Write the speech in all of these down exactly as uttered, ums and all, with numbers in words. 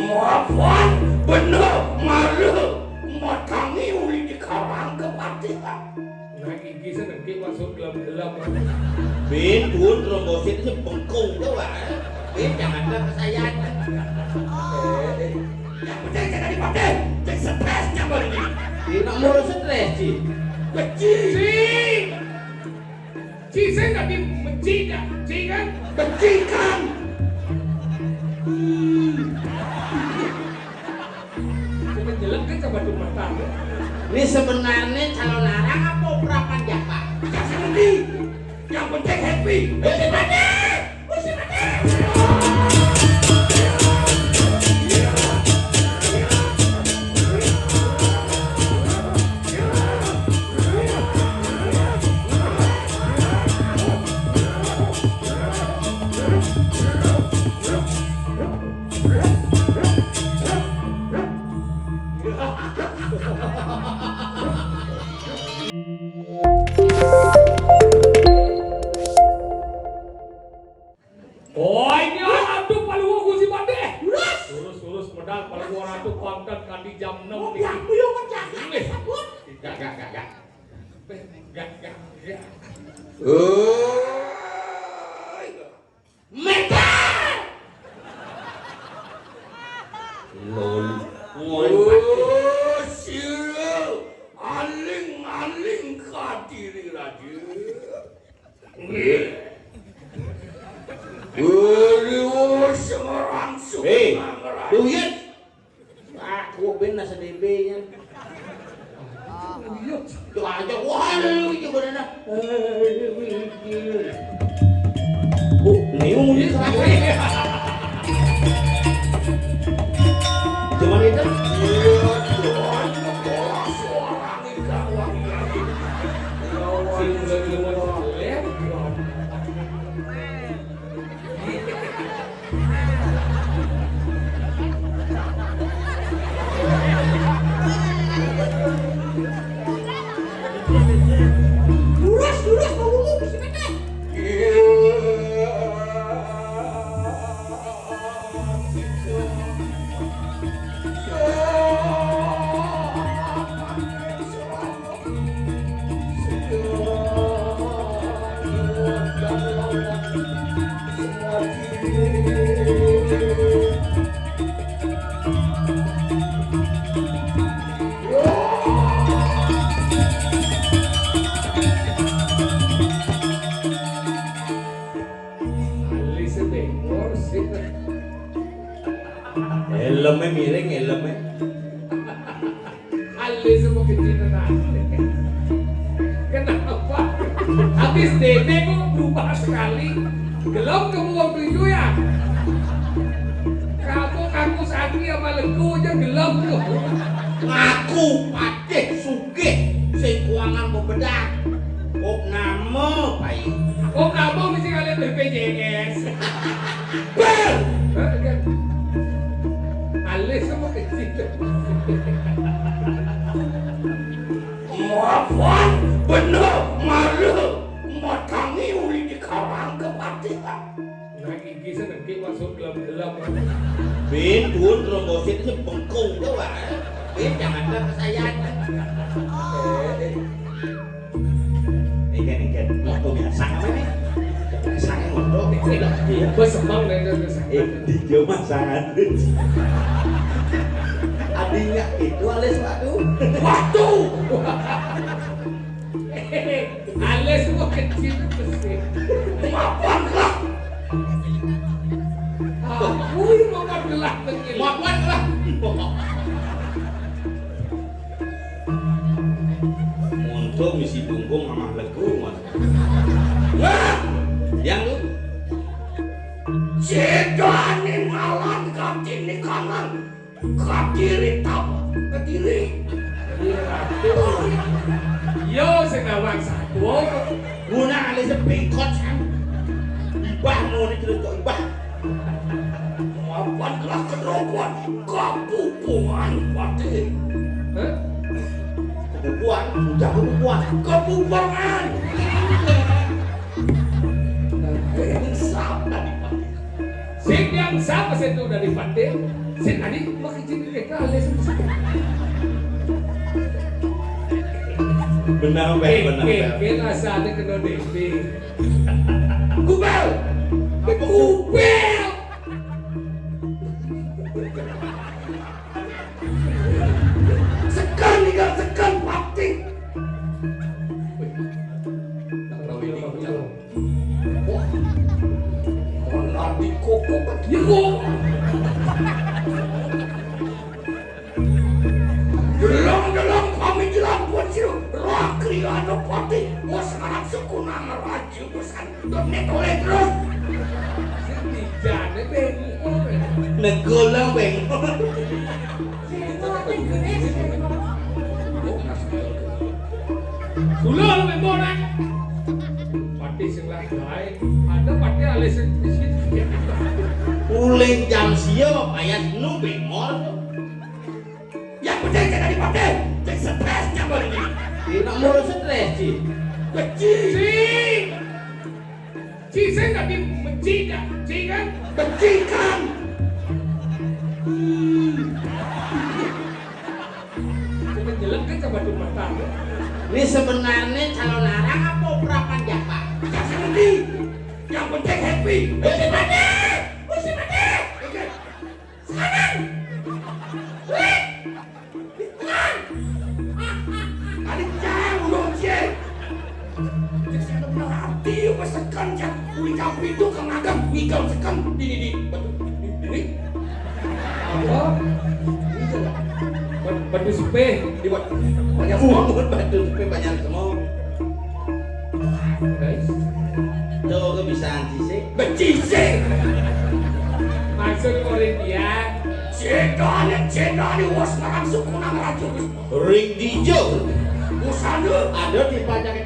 Mapan bener malu matangi uli di karang kepatihan. Nah, iki senengke masuk gelem-gelem. Bin, dun, trombosit sing bengkung to, Pak. Bin, jangan ke saya. Eh, eh. Yang penting jangan dipatih, cek stres jangan ini. Ini nak murus stres, Ci. Kecil. Ci, sing dadi meci, ya? Ci, kan? Meci, kan? Hmm. Sing jelek kan sama tuh mata. Ini sebenarnya calon larang apa opera panjakan? Yang sendi. Yang penting happy. Happy birthday! Oh, ini aduh, Palua Gusti Pade. Lurus. Lurus, lurus, medal Palua Ratu Panten kanti jam enam. Oh, niki. Biar kuyu menjaga. Nggih. Sabun. Gak, gak, gak, gak. Gak, gak, gak. Oi. Medan. Lol. Ngoi. Oh, sira aling-aling kadiri raja. Nggih. Wali wong Semarang. Hei, Semarang. Tuyul. Aku ben nasa D B-nya. Tuyul. Tuh aja, wah, lu juga udah dah. Oh, liung ini kenapa? Cuman itu. Lurus, lurus, mau ngomong, sini deh. Alis bengor sih. Helmnya miring, helmnya. Alis sama kecil tenan. Kenapa? Habis D B kok berubah sekali. Gelem kamu waktu itu ya. Kamu ngaku sakti sama legu aja gelem tuh. Ngaku patih sugih sing kuangan bebedak. Kok nama, Pak? Kok nama mesti kalian B P J S? Bel! Hah, kan? Alis sama kecil. Mapan bener malu matangi uli di karang kepatihan. Nah, iki senengke masuk gelem-gelem. Bin, dun, trombosit sing bengkung to, Pak. Bin, jangan ke saya. Eh, eh. Ini, ini, ini. Waktu biasa apa ini? Biasanya ngono. Iya. Bos emang, nek, nek, nek. Eh, di dia masangan. Adanya itu alis waktu. Waktu. Alis kok kecil itu sih. Mapan lah. Aku mau magelah kecil. Mapan lah. Monto misi bungkung mamah legu, Mas. Wah! Yang lu? Sidane malan katine kanan. Kadiri tapa? Kadiri. Yo, sing nawang satu. Guna alise bengkot, Sam. Ibah mau ni cerita ibah. Mapan kelah kerobohan kapupungan pati. Hah? Kepupuan, udah kepupuan. Kepupungan. Sing yang sapa sing itu dari pati? Sing tadi makin cinta kita ada sing. Benar, Bang, benar, Bang. Kayak rasanya kena D P. Kubel. Kubel. Sekan nih, sekan pati. Wih, tak tahu ini. Wah. Malah dikokok. Ya, kok. Delong-delong kami jelang buat siro. Roh kriya pati. Wah, sekarang suku nang raja pesan. Dok nek oleh terus. Sing dijane bengong. Negolong bengong. Kula lu membo nak. Pati sing lah bae. Ada pati alis sing di sini. Uling jam sia payah nu bengor. Yang penting jangan dipati. Cek stres nyambal ini. Ini mau stres, Ci. Kecil. Ci. Ci, saya nggak di-, benci, nggak? Ci, kan? Benci, kan? Hmm. Bukan jelek, kan, sama tuh mata, ya? Ini sebenarnya calon larang apa opera panjang, Pak? Yang penting, yang penting happy. Mesti mati! Mesti mati! Oke. Sekarang! Wih! Adik jauh dong, Cik. Cik, saya udah merhati, apa sekan, Cik. Uli jam pitu ke magang, ngigal sekan. Ini, di, batu, di, ini. Apa? Ini, Cik. Batu, batu sepeh. Di, batu, banyak semua. Batu sepeh banyak semua. Guys. Tuh, kebiasaan, Cik. Becik, Cik. Maksud murid dia. Cendane, cendane, wes ngarang suku nang raja. Ring dijo. Busana. Ada di panjang.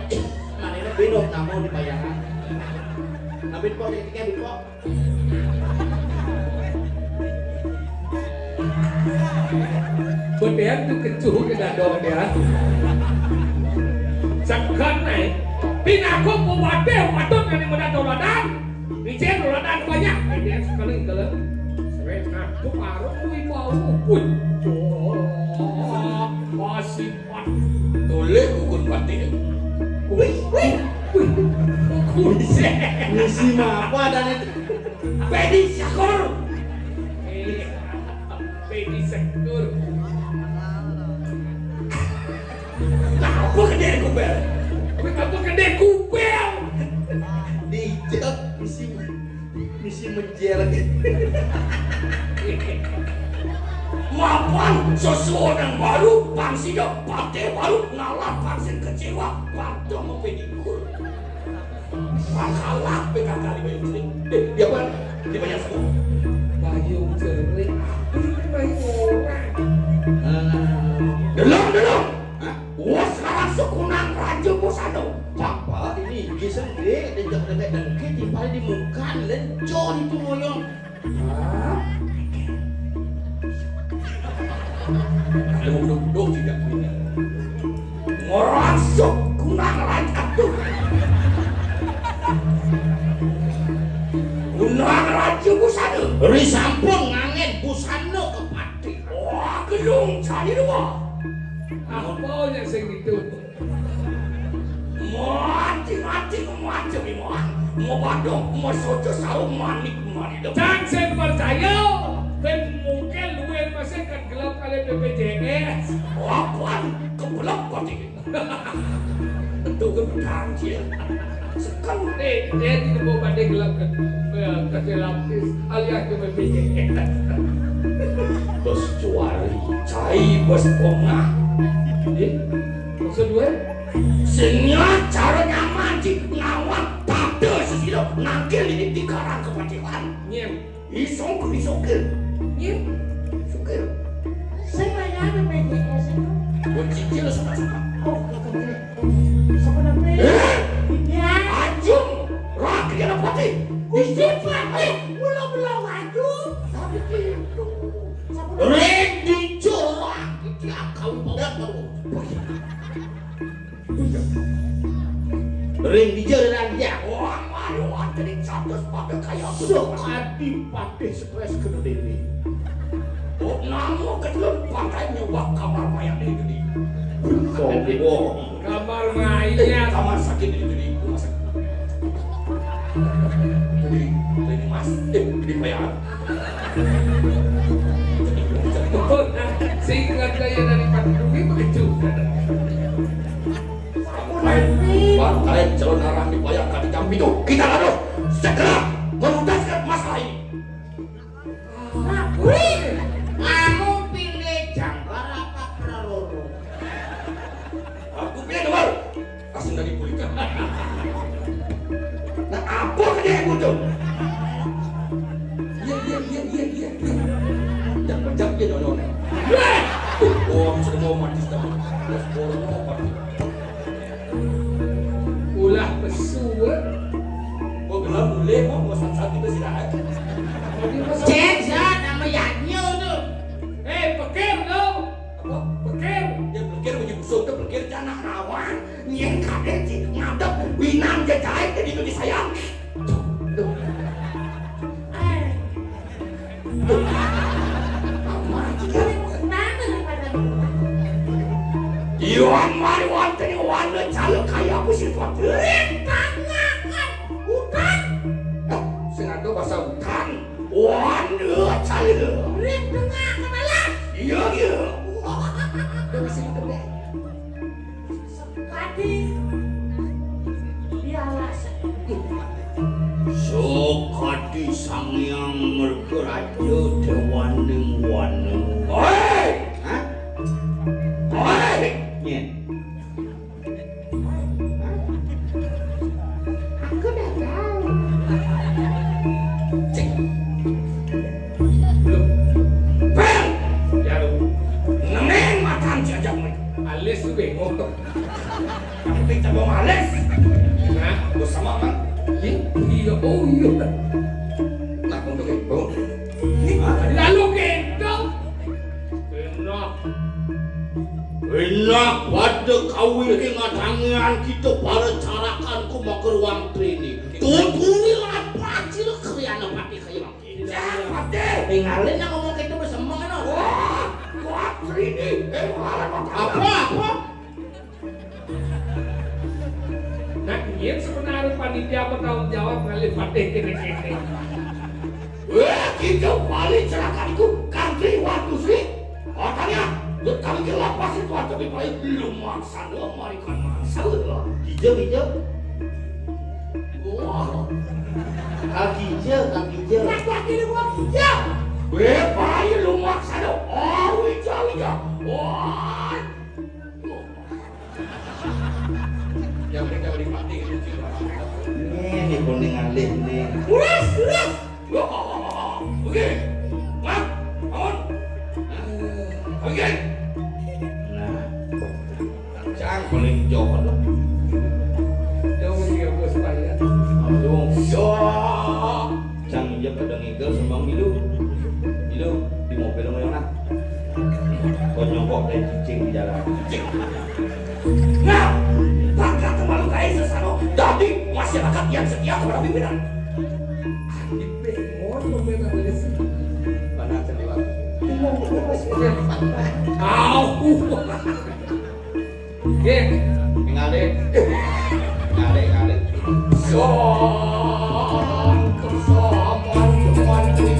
Mana ini belum tamu di bayangan. Tapi kok ini kan kok. Bedean tuh kecuh ke dadong dia. Sekan naik. Pinaku pemate, patut yang menang tauladan. Licin tauladan banyak. Dia sekali kalau. Seret, nah, tuh baru tuh ibu. Wih, cok. Masih Toleh gugun batin. Wih, wih, wih. Misi, misi apa dan itu? Pedi Syakur. Eh, Pedi Syakur. Nah, apa gede kubel? Apa gede kubel? Dijak misi. Misi menjer. Mapan sesuatu yang baru, pang sida pate baru, ngalah pang sing kecewa, pang temu pedikur. Pang kalah pekakali bayu cerik. Eh, dia apa? Dia banyak semua. Bayu cerik. Ini bayu orang. Ah. Delok, delok. Hah? Wes ngarang suku nang raja busana. Papa ini giseng dek, dek dek dek dek timpal di muka lenco di tumoyong. Hah? Duduk duduk tidak punya. Ngarang suku nang raja tuh. Gunang raja busana. Risampun ngangen busana kepati. Wah, gedung cari dua. Apa yang sing itu? Mati-mati macam iman. Mau badok, mau sojo, sarung manik, manik. Cang sing percaya, ben mungkin luwih masih kan gelap kali B P J S. Apaan? Kebelah pati. Itu kan kancil. Sekali. Eh, dia di kebo pada gelap kan. Ya, kasih lapis. Alias ke B P J S. Bos juari. Cai bos pongah. Eh? Maksud gue? Sing nyat cara nyaman, Ci. Ngawak tata sesilo nangkil ini di karang kepatihan. Nyem. Isok, isok. Nyem. Sukil. Sing layar B P J S itu. Buat cicil sama-sama. Oh, kata dia. Sebenarnya. Eh? Ya. Ajum. Rakyat pati. Gusti Patih. Mula-mula maju. Tapi itu. Ring dicorak. Dia kau bawa. Ring di jalan ya. Wah, ayo, jadi catus pada kayak sok adi patih stres kena diri. Mau kecelon pantai nyoba kamar mayat di gede. Sombong. Kamar mayat. Kamar sakit di gede. Rumah sakit. Gede, ini mas. Eh, gede mayat. Singkat gaya dari Pak Dwi begitu. Pantai, pantai calon arah dibayar kaki jam itu. Kita harus segera menuntaskan masalah ini. Wih, anu pilih jangkar apa kerorong? Aku pilih nomor. Kasih dari kulit. Nah, apa kerja yang muncul? Iya, iya, iya, iya, iya. Jangan pejam dia, nyonya. Wah, sudah mau mati, sudah. Terus borong mau mati. Ulah pesu, eh. Gua bilang boleh, mau, mau satu-satu ke sini, eh. Cek, Zat, nama Yadnya tu. Eh, pekir tu. Apa? Pekir. Dia pekir, punya busuk tu, pekir, dia anak rawan. Nyeng kadek, cik, ngadep, winang, dia jahit, jadi itu disayang. Iwan mari wonten ing wana cala kaya apa sing kuat. Ring tangakan utan. Eh, sing ada bahasa utan. Wana cala. Ring tangakan alas. Iya, iya. Kadi dialas. Sakadi Sang Hyang Mergaraja dewaning wana. Oi! Hah? Oi! Nyén. Hah? Aku udah tahu. Cek. Bang! Ya lu. Neneng matan si ajak mereka. Alis tuh bengong. Tapi cabang alis. Nah, bersama kan? Iya, iya, oh iya. Nah, untuk itu. Lalu gendong. Enak. Enak pada kawin ngatangian kita para carakan ku mager wang trini. Tuturi lapat sira kriana pati kaya mangke. Cak, pati. Tingalin yang ngomong kita bersama kan. Wah, wah, trini. Eh, malah apa, apa? Nah, yen sebenarnya panitia bertanggung jawab ngalih patih kene-kene. Wah, kita balik cerakanku, kantri waktu sih. Katanya, lu kami ke lapas itu aja di balik belum maksana marikan mangsa. Hijau, hijau. Wah. Kaki hijau, kaki hijau. Laki-laki lu gua hijau. Weh, bayi lu maksana. Oh, hijau, hijau. Wah. Yang mereka menikmati itu juga. Ini, ini kuning alih nih. Ulas, ulas. Oke. Mak, bangun. Oke. Nah. Cang paling jauh. Jauh dia bos payah. Aduh. Yo. Cang, iya pada ngigel sama milu. Milu di mobil mau yang Kok nyongkok kayak cicing di jalan. Nah, bangga terlalu kaya sesano. Dadi masyarakat yang setia kepada pimpinan. Di Bengor, pimpinan polisi. Mana cendela? Au. Nggih, ningali. Ngalih, ngalih. Sang kersa mantri.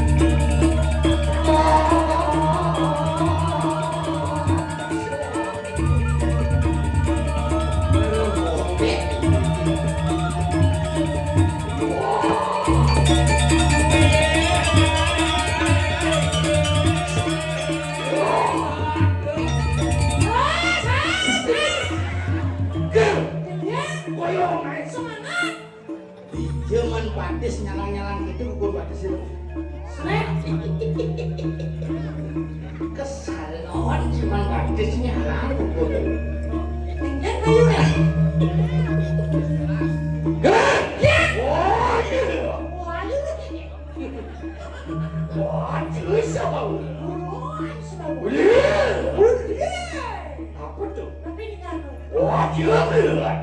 Ger, boyong naik semangat. Iya man batis nyalang-nyalang gitu, gugur batis itu. Srek. Kesalon cuman batis nyalang gugur. Tinggal kayu ya. Ger. Ya. Oh iya. Wah, iya. Wah, jelas apa? Wah, jelas. Wah, iya. Apa tuh? Tapi ini kan. Wah, jelas. Hah?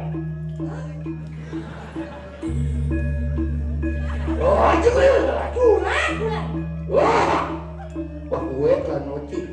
Wah, jelas. Kurang, kurang. Wah. Wah, gue kan nuci.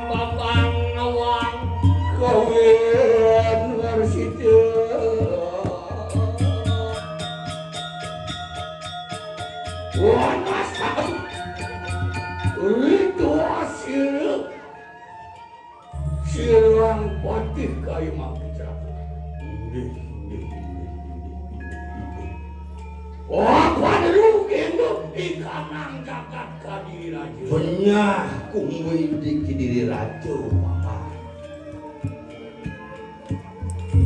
Babang ngawang kawin warsita. Wanas tahu. Itu hasil. Sirang patih kayu mangku ceraku. Inggih, inggih, inggih, inggih, inggih, inggih. Apa deru gendut ikanang jagat kadiri raja? Benyah kumbe di kediri raja, Mama.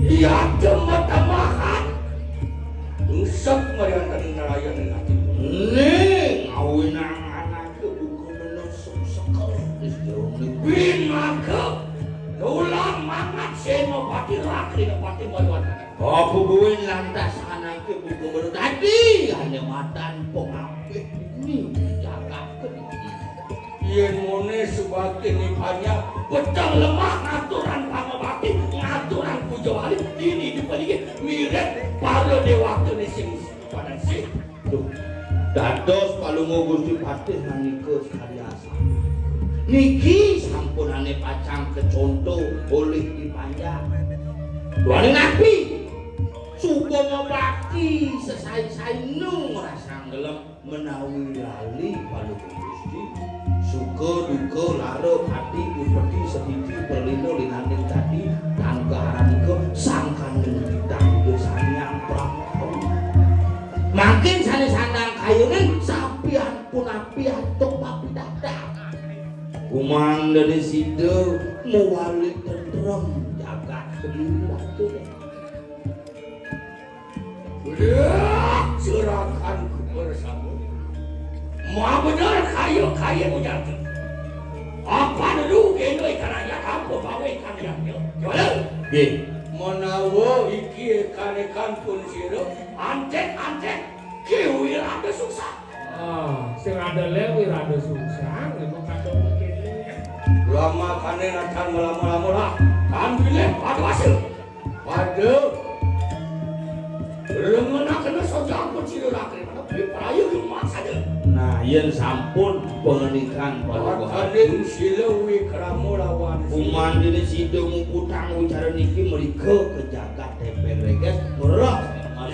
Iya, temah-temahan. Usap marian tadi narayan dengan hati. Ning, awinang anak buka bener suksekel. Wis jero negeri. Win maka. Nulang mangat senopati rakri nepati maluan. Apa buin lantas anake buka bener tadi? Hanya matan pengapit ini jagat kediri. Yen mone subakti nipanya beteng lemah ngaturan pangabakti, ngaturan puja wali, ini dipeligi mirip para dewata ne sing pada sih. Duh, dados palungguh Gusti Patih manika sakadi asam. Niki sampunane pacang keconto olih dipanjang. Duane napi? Suka mabakti sesai-sai nu ngrasang gelem. Menawi lali Palungguh Gusti, suka duka lara pati upeti setiti perlino linaning dadi tan kaharanika sangkaning titah Ida Sang Hyang Prabhu. Mangkin sane sandang kayunin sapian punapi antuk papidadah. Kumang dadi sida mawali tentrem jagat kediri ratu. Bener, cerakan bersama. Mau bener kaya-kaya mujati. Apa dulu kena ikan ayat apa bawa ikan ayatnya? Coba. Nggih. Menawa iki ikan-ikan pun sira, antek-antek kiwi ada susah. Ah, sing ada lewi rada susah, memang kacau begini. Lama kane nacan melama-lama lah. Kan pilih pada hasil. Waduh. Lengenakena soja ampun sira lakri, tapi prayu lumak saja. Nah, yen sampun pengenikan paduka. Wataning sila wikrama lawan sila. Kumandine sida muputang wicara niki mrika ke jagat Tempen Reges, ngerah.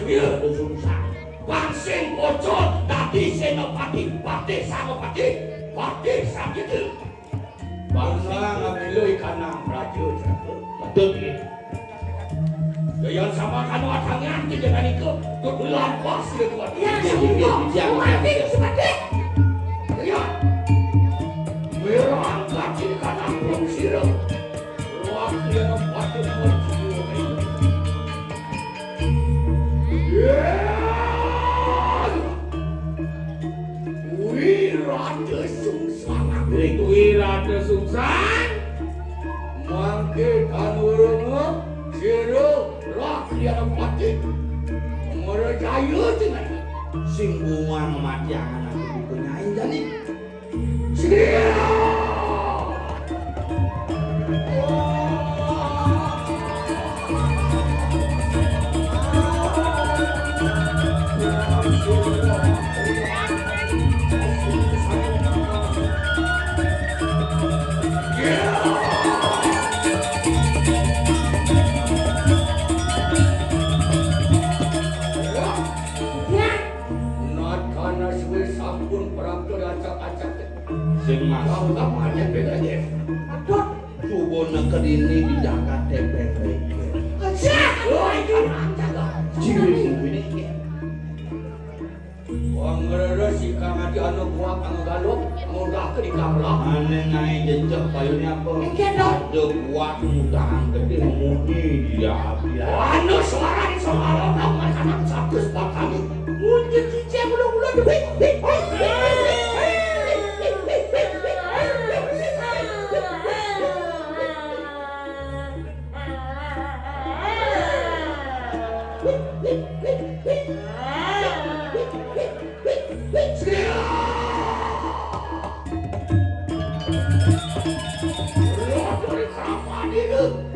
Iya. Ada sungsang. Pangsing pocol dadi senopati, patih sangopati, patih sanggiti. Bangsa ngabila ikanang raja, Caka. Patut, nggih. Dayan sama kanu adangan, tiga kali ke, duduk lampah sila kuat. Ya, iya, iya, iya, iya, iya. Mati, Gusti Patih. Ya. Merah angkat sila kanang pun sila. Wah, dia nampak dia kuat sila. Ya. Kuwi Raja Sungsang. Kuwi Raja Sungsang. Mangke tanurunga sira roh kliana pati. Merjaya dengan sing bunga mati angan aku buku nyai jani. Sira. Natana suwe sampun prapta rancak-rancak. Sing masuk namanya bedanya. Aduh. Coba neked ini di Jakarta, P P. Aja. Woi, kan rancak, kok. Ciri sing ini. Wong ngreres ikan ati ana buah kang galuk, munggah ke di kamlah. Ane nae jejeg payune apa? Iki, Dok. Ada buah mutahang gede muni dia. Anu suara di suara.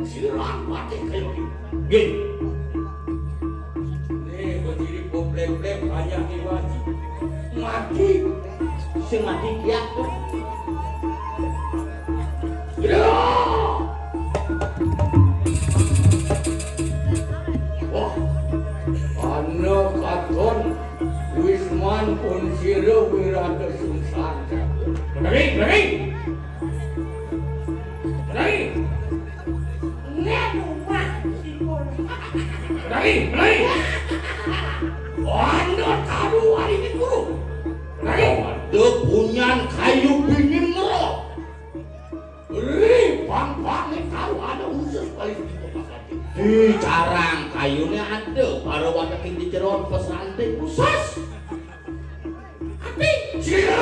Sirang mati kayu. Nggih. Nih, berdiri boblek-blek, banyak iwaji. Mati. Sing mati kiat tuh. Ya. Wah, anak katon Wisman pun sira wirata sungsang. Benerin, benerin. Benerin. Nek rumah sipun. Benerin, benerin. Anak karu hari ini guru. Benerin. Ada punyan kayu bingin ngerok. Ri, pang-pange karo ana khusus paling di kota Sati. Di carang kayune ada para wateking di jero pesantren khusus. Ati. Sira!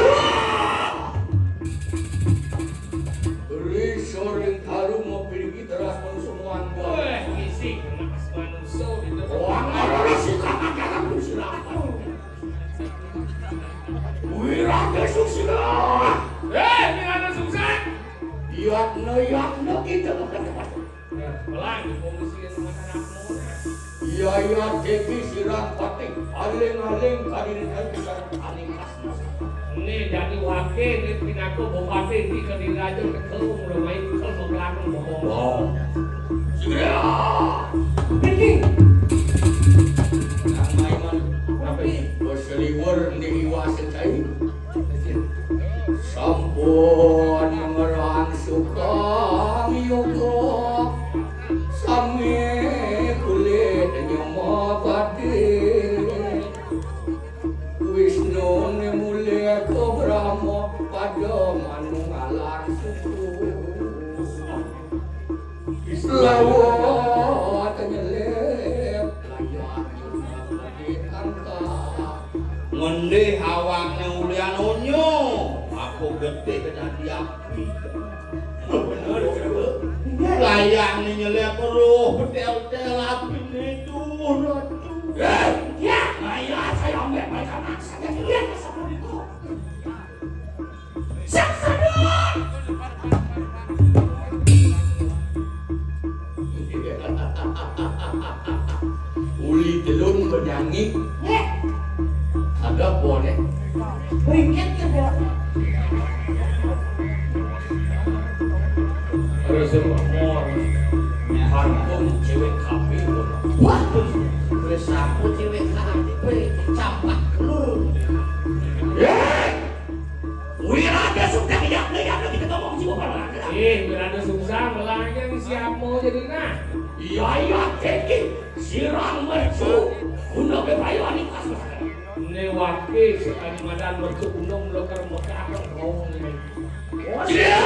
Ri soring karo mopiriki teras pun semua. Weh, isi kena manusia gitu. Wah, ora suka makanan sira. Wirata Susila. Eh, Wirata Susila. Yatna, yatna kita makan tempat. Ya, pelan, polisi yang makan apa? Iya, iya, Dewi Sirang Patih. Aling-aling kadirin kita aning kasmas. Ini jadi wakil, ini pinaka bupati, ini kadirin aja ketemu, udah main ke belakang, bohong. Wow. Sudah. Ini. Nang main, Bos Liwer, ini iwasin saya. Sampun ngerang sukang yuga, sami kulit nyuma pati. Wisnu ne mulih ke Brahma, pada manung alar suku. Lawat nyelip layar. Ngendih awakne ulian onyo, apa getih dadi api. Bener, Cuk. Layane nyelip roh, betel-betel apine turun. Eh, ya, ayo saya ambil mereka maksa. Jadi dia kesebut itu. Siap, sadar! Uli telun benyanyi. Nggih. Ada apa, Nek? Beringet ya, Bos. Harus semua. Harus cewek kafe. Wah, terus aku cewek kafe, campak telur. Ya! Wirata sudah, ya, ya, ya, kita ngomong sih, Bapak. Eh, Wirata susah, melahnya ini siapa jadi nah? Iya, iya, Kiki, sirang mercu, guna bebayo aning kasmas. Ini wakil sekali madan mercu undang, lo kerem bekakang, ngomong ini. Iya!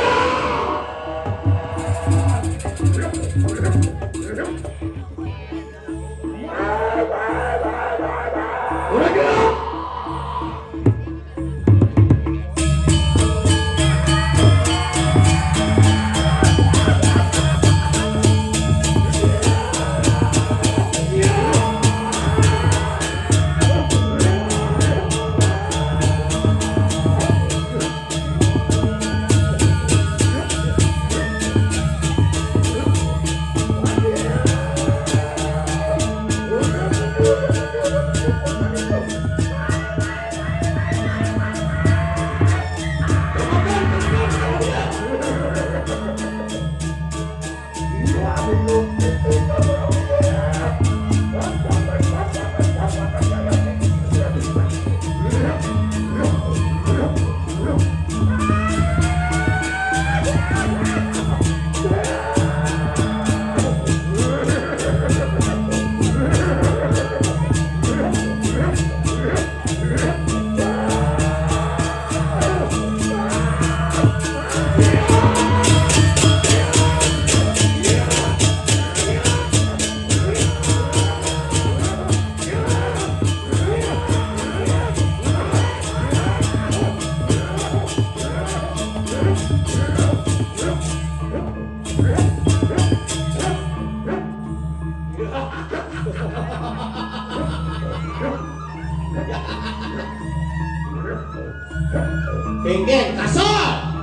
Kéngkén kasar.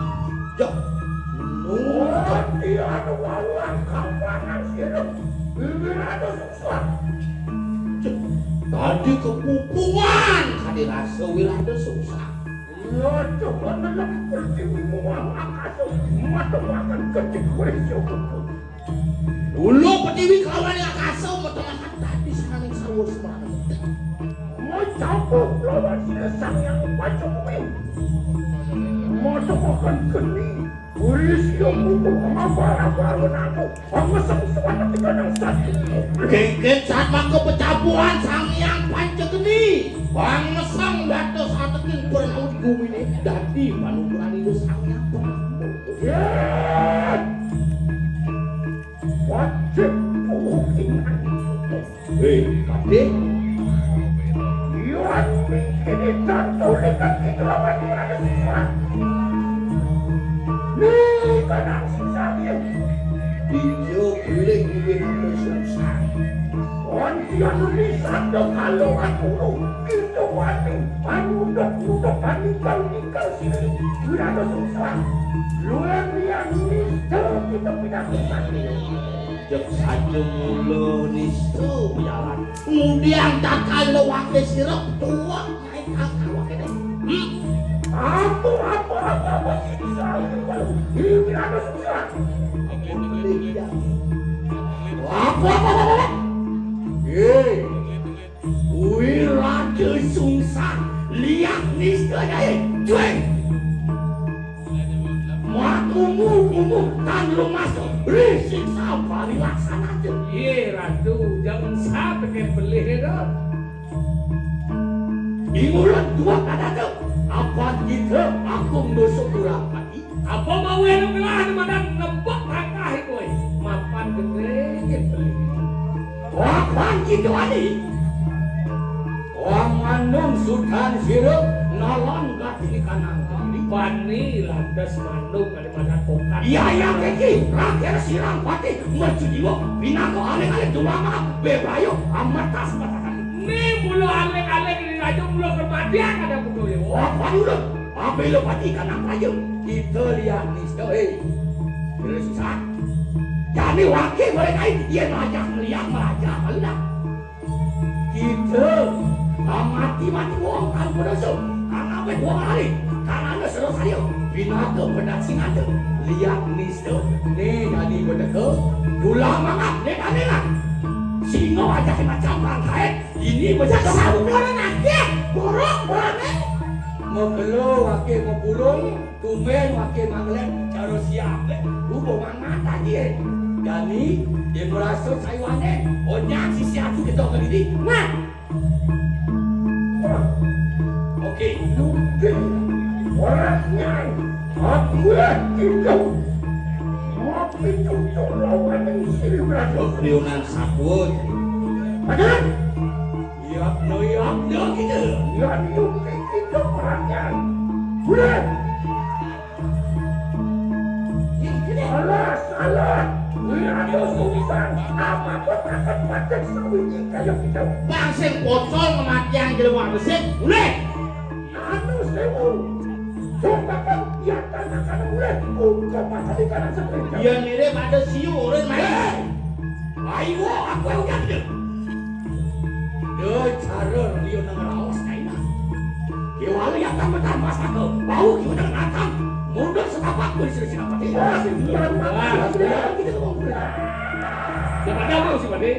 Yo. Nu. Ati anu wawang kapanan sira. Bibir anu susah. Cek, tadi kepupungan kadi rasa wirada susah. Iya, coba nelem pertiwi muang akasa. Mata makan kecil kuwi yo kudu. Dulu pertiwi kelawan akasa metengahan tadi sananing sarwa semana. Macapuh lawan Sang Hyang Pancakumi. Mata makan geni. Wis ya mungkul mabal aku arep aku. Pamesem suwata tiga nang satu. Kéngkén saat mangko pecabuhan Sang Hyang Pancageni. Pamesem dados ateking bernaut gumine dadi manuturan Ida Sang Hyang Prama. Yén. Wajib kuhingan. Hei, Patih. Yuan mikir dan tulikan kita lawan Raden Susah. Nih, kadang susah dia. Dia beli duit Raden Susah. Antian lisan do kalau aku. Kita wani. Anu dok, dok, panikal, nikal sini. Raden Susah. Luar biasa, nista kita pindah ke sana. Jek saja mula nista bejalan. Ngudiang takal lewake sirep tuak naik angka wakene. Hmm. Apa, apa, apa, apa sih salah kalau ini ada susah. Apa, apa, apa, apa? Hei, kuwi raja sungsang liak nista jae. Cuy. Makumu-kumu tan lumasu, risik sabari laksanaja. Iye, Ratu, jangan sa teken belih to. Ingulun dua kadata, apan kita agung dosa kurang pati. Apa mau anu kelah madan ngebak tangkah kowe? Mapan gede yen belih. Apan kita wani. Wong manung sudan sira nolong katini kanang kemiri. Wani lantas manung kalimantan pokat. Iya, iya, kiki, rakyat sirang pati mercu jiwa, pinaka aling-aling dumama, bebayo, amat tas matakan. Ni mula aling-aling di raja mula kematian ada betul ya. Wah, panulut, apelo pati kanang raja, kita lihat ni, eh, terus susah. Jadi wakil boleh kain, dia ngajak melihat meraja, kalau dah. Kita, ah, mati-mati wong kang berdosa, kang awet wong lali, kang ana sira kaya, binatang bedak sing ada. Lihat nista, ne dadi bedeka, tulah mangap, ne dadi lah. Singa wajah macam kang kaet, ini macam sampun akeh, borok, borok, eh. Mekelo akeh mepulung, Tumben wakil manglen cara siap, eh. Hubungan mata dia. Dani, dia merasa sayuane. Onyang sisi aku ketok ke diri. Nah. Oke. Nuke. Orangnya. Aku lah itu. Ngopi cucuk lawan yang sini berada. Kepriunan sabut. Ada? Iya, no, iya, no, gitu. Iya, nuke itu orangnya. Udah. Alah, salah. Kuwi ada urusan. Apa kok akan patek sawiji kaya kita? Bang sing pocol kematian jelema besik. Ulih. Anu sewu. Coba kan biarkan akan mulai. Ungkap pasal di kanan seperti. Iya, mirip ada siu, urun main. Hei. Ayo, aku yang udah. Yo, cara liyo nang raos kaina. Kiwali akan bertambah satu. Bau kiwali dengan natang. Mundur setapak pun sudah sinapati. Wah, sinapati. Wah, kita ngomong. Dapat damang si Pati.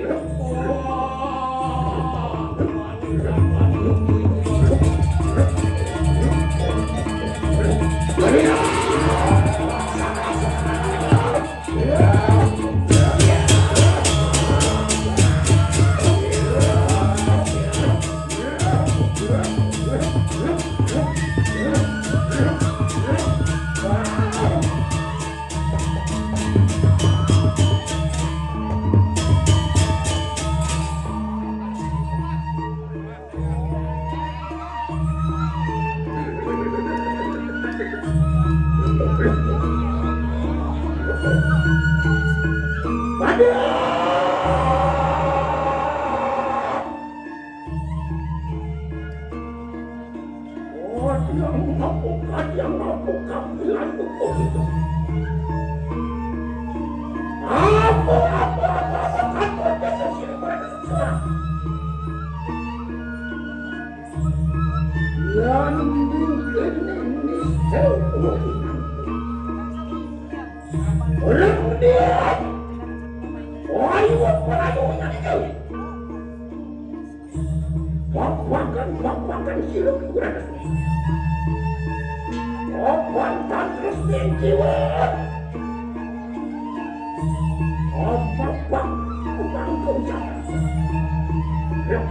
Yang mampu, yang mampu kami lakukan itu. Apa, apa, apa, apa, apa, apa, apa, apa, yang mungkin ini saya. Orang dia. Wahyu, wahyu, wahyu. Bak-bakan, bak-bakan, hilang kurang. Opan tangkres jiwa. Opak, bak, bak, bak. Ya.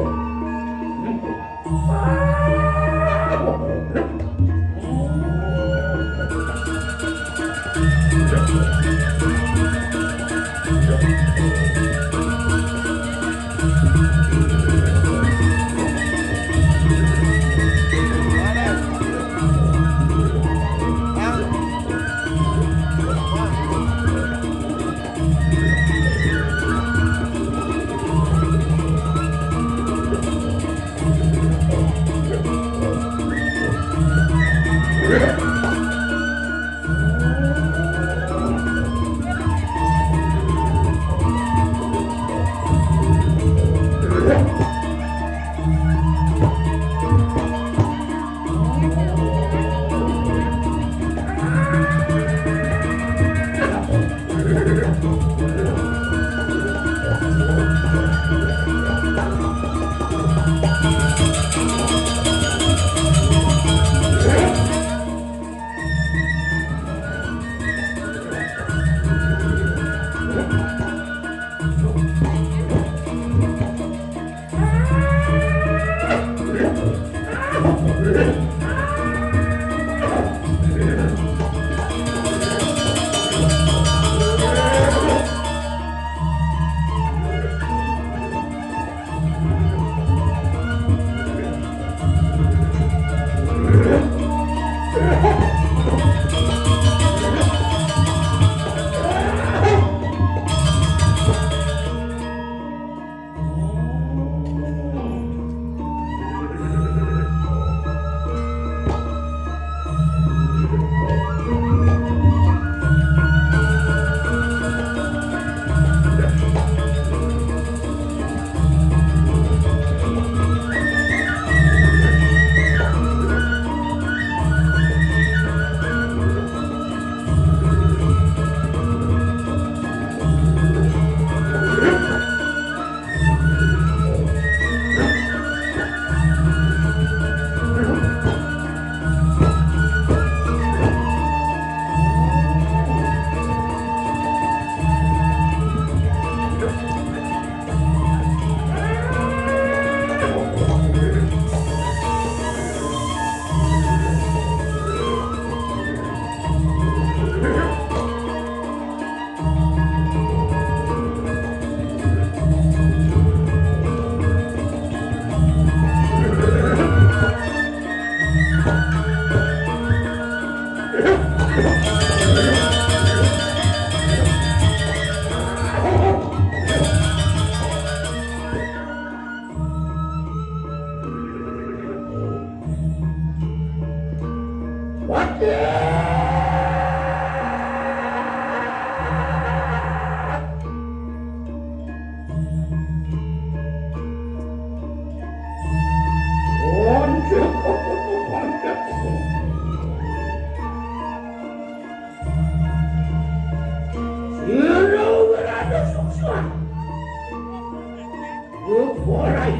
Beporai.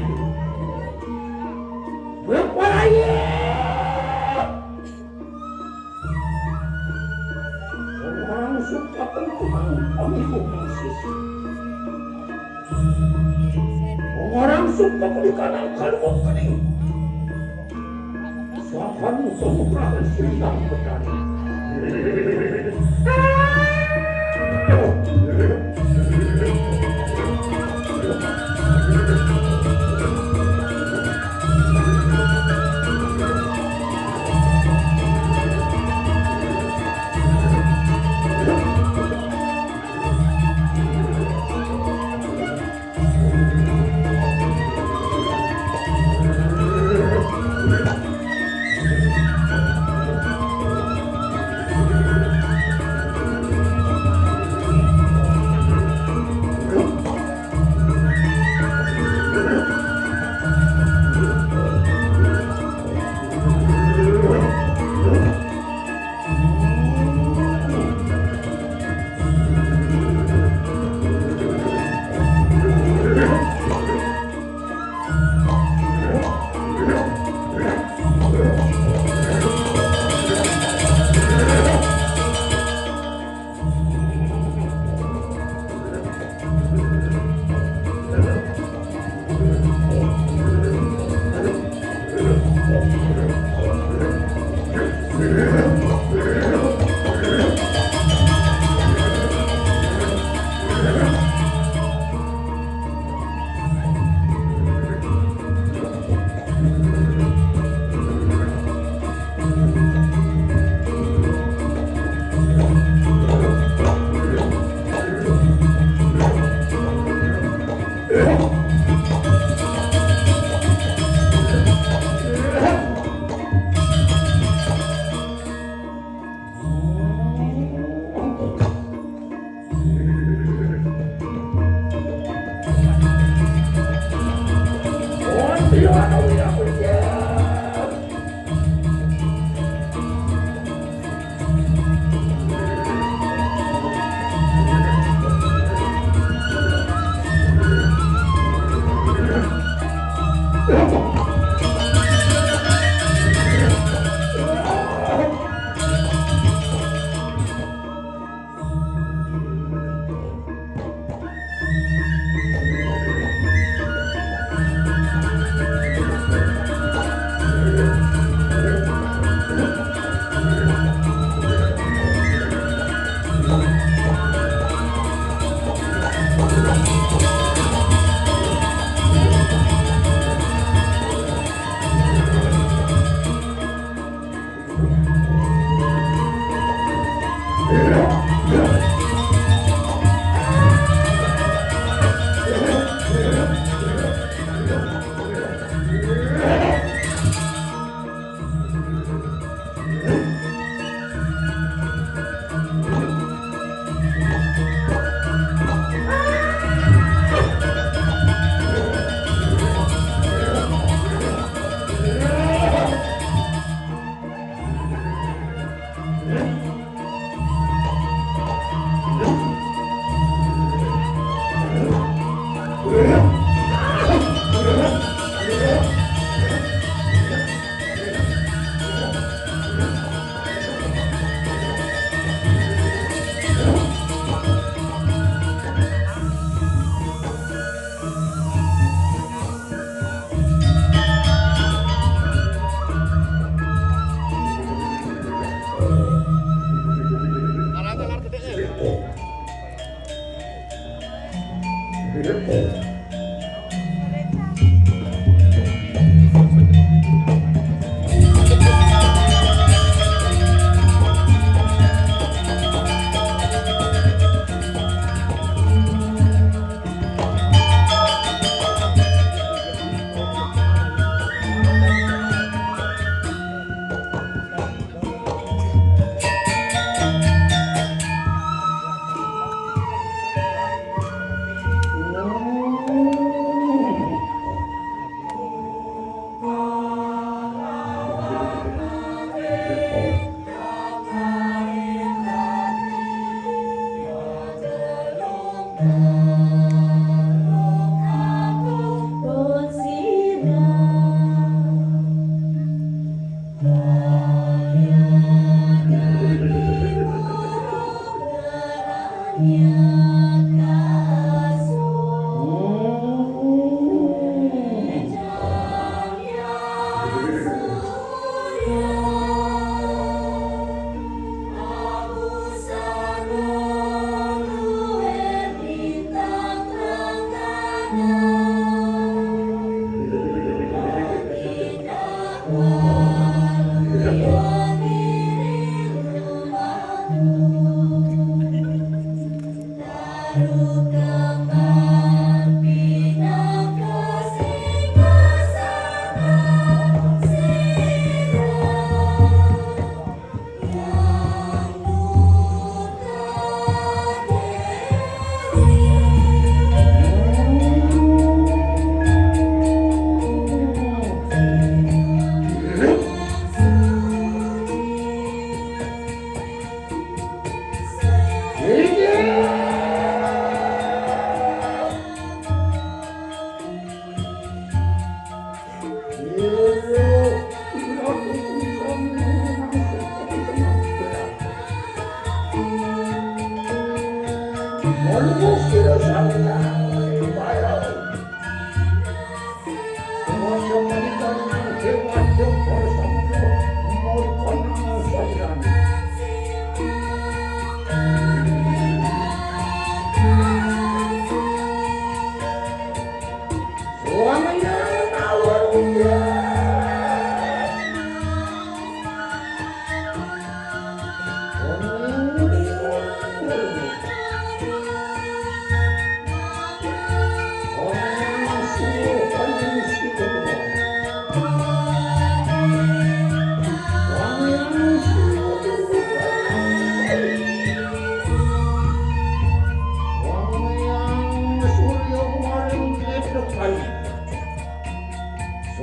Beporai. Orang suka pengkubang, pengkubang sisi. Orang suka berikan angkal mau kening. Sapan pemukrakan sirihang petani.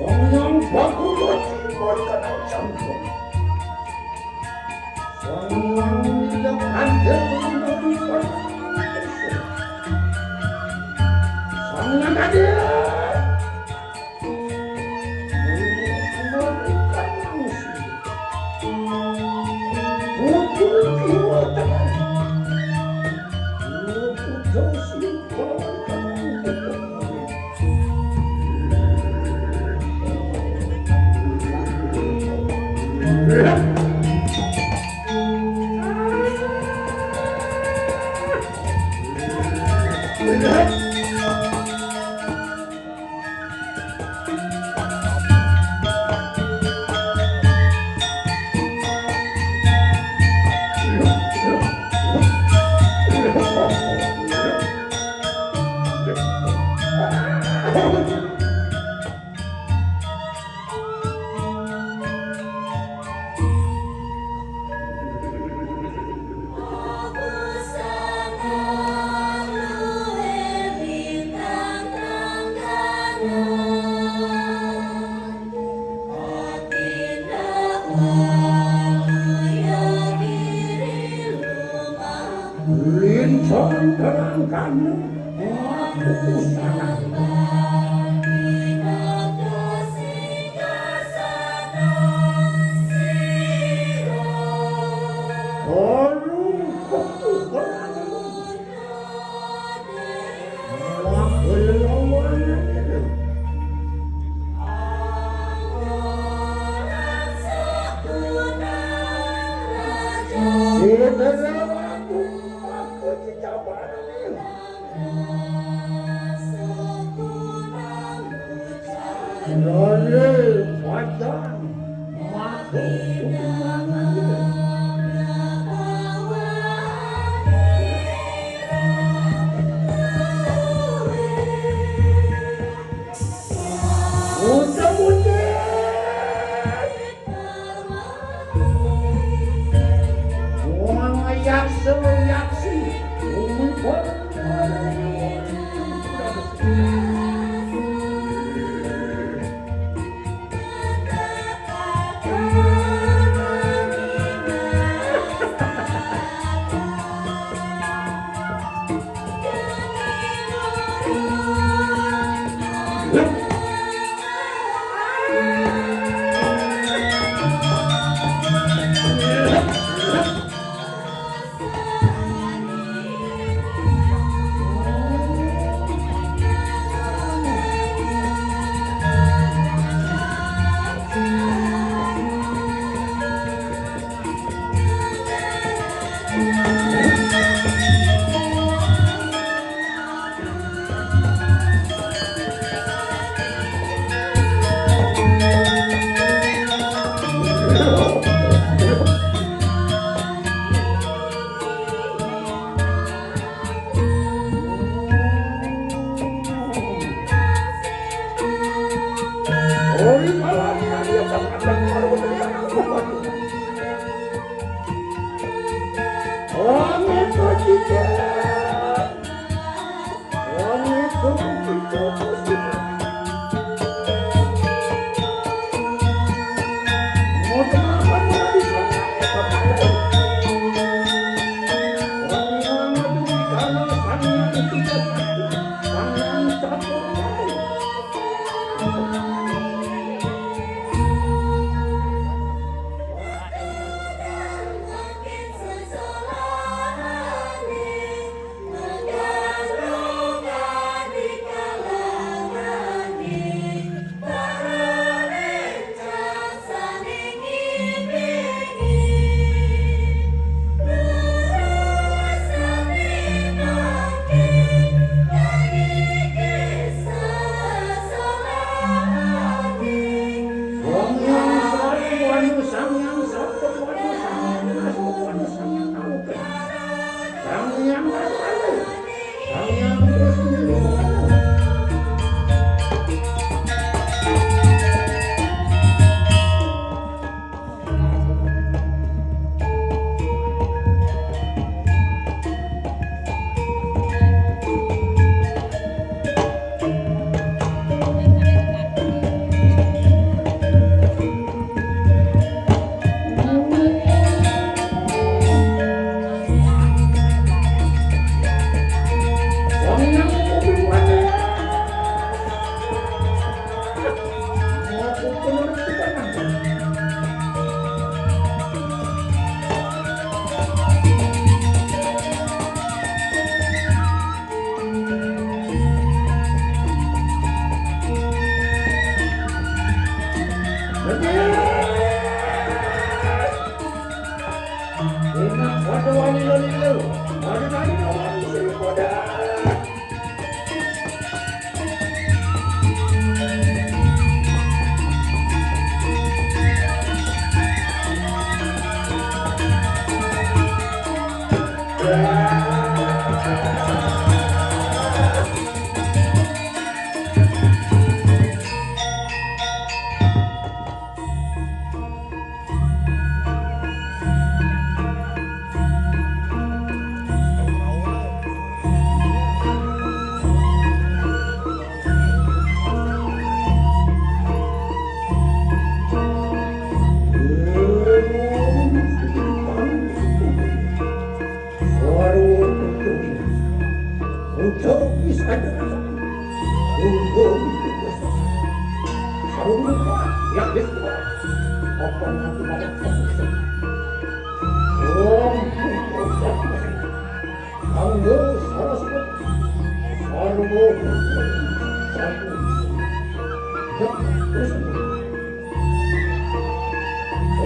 Yang bagus wonten ing jantung. Sang Hyang Widya Kandel menika. Sang Hyang Kandel. Lintang terangkan aku sangat. Aduh, ketukeran. Malah gelongan itu. Sira aku, aku dicampakno. Lare padang mabuk. Ucap-ucap. Wong yaksa yaksi.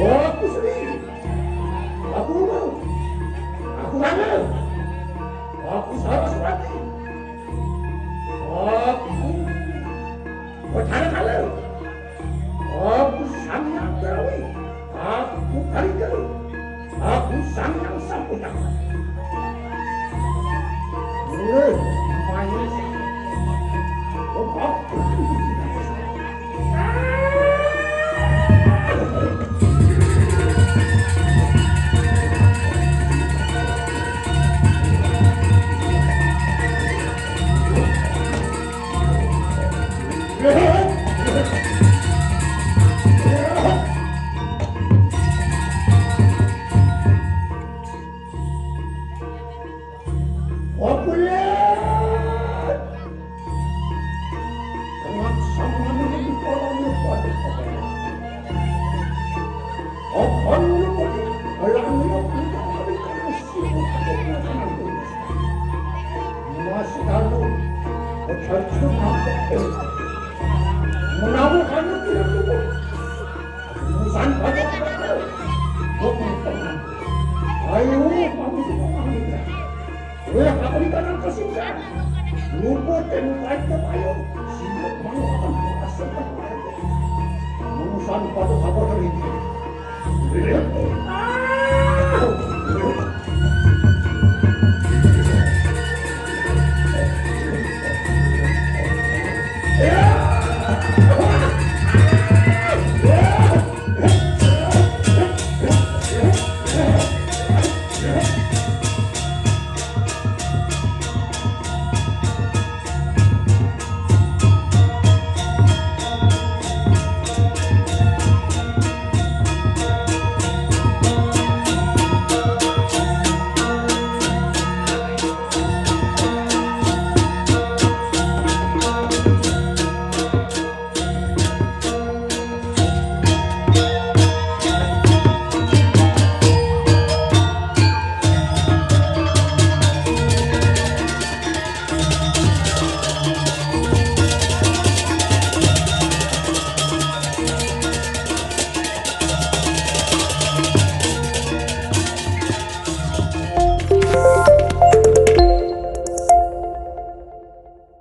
Aku sedih. Aku lemah. Aku kangen. Aku Saraswati. Aku Batara Kala. Aku Sang Hyang Barawi. Aku Kalika. Aku Sang Hyang Sampudang. Mulai main. Opulen! Dengan sama menjadi orang yang pada apa yang lupa di dalamnya tidak ada kasih. Mas lalu berterjun nampak. Menawarkannya tidak